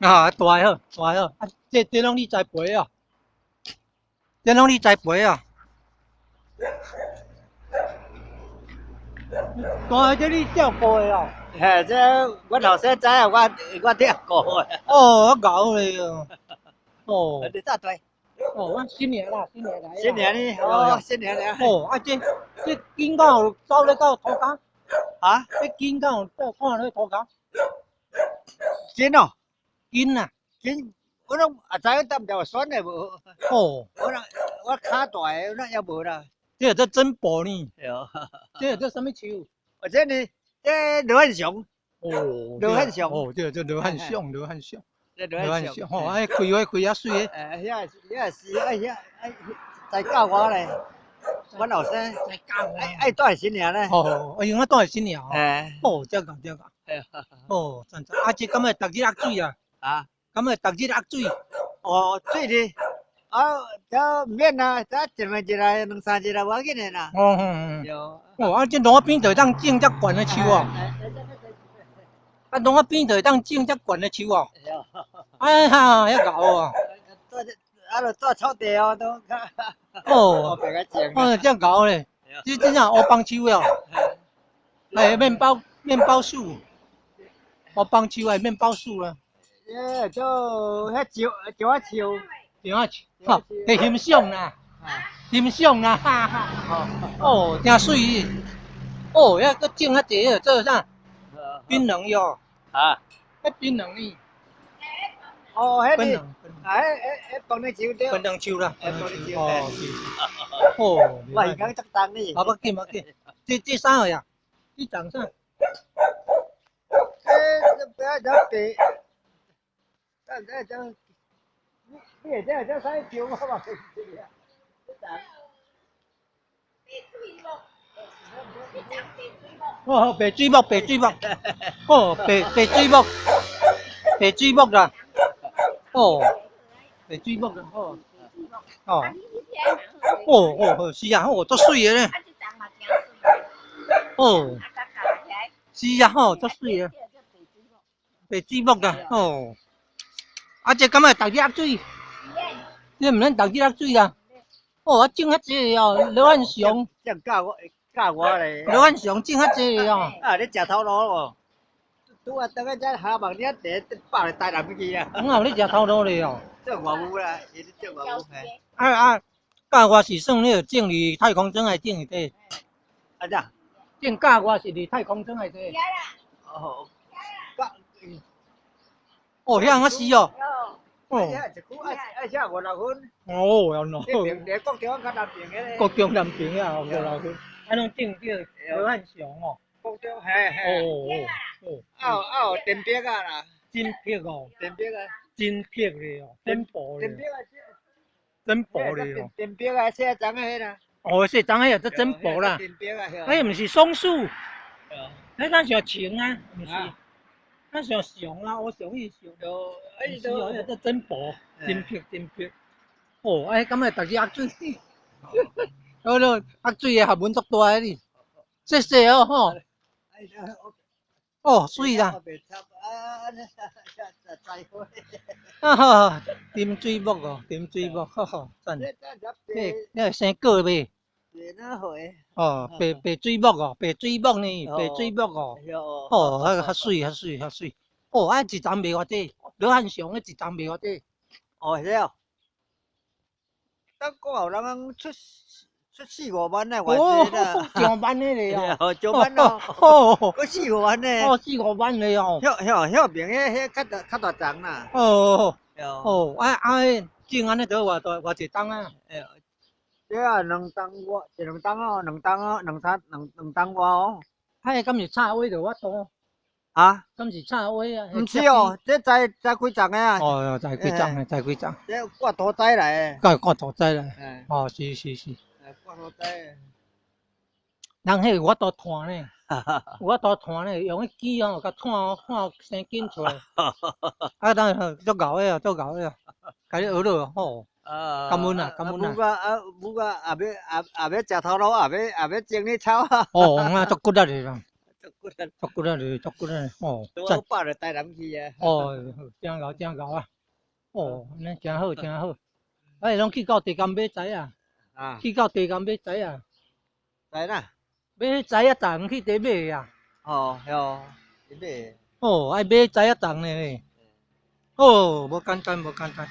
啊，大好，大好，啊，這攏你栽培哦，這攏你栽培哦。大這你照顧的哦。嘿，這阮後生知影，我照顧的。哦，我𠢕咧哦。哦。你咋對？哦，我新年啦，新年來。新年呢？哦，新年了。哦，啊這筋敢有走咧到塗跤？啊？這筋敢有走看咧塗跤？筋哦。筋啊。筋，我攏也知影踮條酸的無。哦。我那我跤大的，那也無啦。這叫做珍寶呢。對。這叫做啥物樹？哦，這呢，這羅漢松。哦。羅漢松。哦，這叫羅漢松，羅漢松。這羅漢松。吼，哎，開花開啊媠的。哎，遐遐是哎遐哎，在教我咧。阮後生。在教我。愛愛帶新娘咧。哦，哎用啊帶新娘。哎。哦，這個這個。哦，讚讚。啊，這敢會逐日壓水啊？啊？敢會逐日壓水？哦，水呢？啊，這毋免啦，這一兩日來，兩三日來，無要緊的啦。哦嗯嗯。哦，啊，這路仔邊就會當種遮懸的樹哦。啊，路仔邊就會當種遮懸的樹哦。哎呀，遐𠢕哦。啊，就做草地哦，都。哦。哦，遮𠢕咧，這真正烏枋樹哦。哎，麵包樹，烏枋樹的麵包樹啊。耶，做彼石石仔樹。石仔樹，吼，翕欣賞啦，欣賞啦，哈哈。哦，真媠。哦，遐閣種較濟，做啥？檳榔喲。啊。彼檳榔呢？哦，彼個，啊，彼彼彼檳榔樹對。檳榔樹啦。檳榔樹。哦，是。哦。我耳光足重呢。啊，無緊無緊，這啥貨啊？這種啥？這不要這白。這這這，你會這這啥樹我嘛袂記啊。這種。哦，白水木，白水木，哦，白白水木，白水木啦，哦，白水木啦，哦，哦，哦哦哦，是啊，哦，足媠的咧，哦，是啊，吼，足媠的，白水木啦，哦，啊，這敢會逐日壓水？這毋免逐日壓水啦，哦，啊，種較濟哦，羅漢松。教我。教我咧，羅漢松種較濟哦。啊，你食頭路無？拄啊，當個遮下網你第百個台南去啊。嗯啊，你食頭路咧哦。種外母啦，伊咧種外母嘿。啊啊，教我是算你種佇太空裝內頂底。啊怎？種教我是佇太空裝內底。哦。哦，遐啊是哦。哦。遐一久愛愛寫五六分。哦，原來。佇國中較南邊彼個。國中南邊啊，五六分。啊，攏種叫羅漢松哦。國中嘿嘿。哦哦哦。啊有啊有田壁啊啦。真碧哦。田壁啊。真碧咧哦，真薄咧。田壁啊，真薄咧哦。田壁啊，细丛的彼啦。哦，细丛彼个真薄啦。田壁啊，彼毋是松树。彼咱像松啊，毋是。咱像熊啊，我熊伊熊。哦，毋是哦，彼个真薄，真碧真碧。哦，哎，敢會逐日壓水？好咯，壓水的學問足大个哩，謝謝哦吼。哦，媠啦。啊哈，沉水木哦，沉水木，哈哈，讚。這這生果未？哦，白白水木哦，白水木呢，白水木哦。哦，啊，較媠，較媠，較媠。哦，啊，一叢賣偌濟？羅漢松彼一叢賣偌濟？哦，是哦。等過後人講出出四五萬的，哦，上萬的咧哦，上萬哦，哦，閣四五萬的，哦，四五萬的哦。遐遐遐邊彼彼較大較大叢啦。哦哦，啊啊，種按呢著偌大偌濟冬啊？這啊兩冬外，一兩冬哦，兩冬哦，兩三兩兩冬外哦。啊，彼敢是插花就我多？啊？敢是插花啊？毋是哦，這栽栽幾叢的啊？哦，栽幾叢的，栽幾叢。這掛土栽來的。掛掛土栽來。哦，是是是。掛土栽。人彼有法度拖呢，有法度拖呢，用彼機哦，共拖拖生根出來。啊，當然足𠢕的哦，足𠢕的哦，共你學落吼。感恩啊，感恩啊。母啊啊母啊，後尾後後尾食頭路，後尾後尾種咧草。哦，啊，足骨力的啦。足骨力。足骨力，足骨力，哦。我跑到台南去啊。哦，真𠢕真𠢕啊！哦，按呢真好真好。哎，攏去到地墘買柴啊！啊。去到地墘買柴啊！來啦。買柴仔重去佇買啊！哦，喲，買。哦，愛買柴仔重呢。哦，無簡單，無簡單。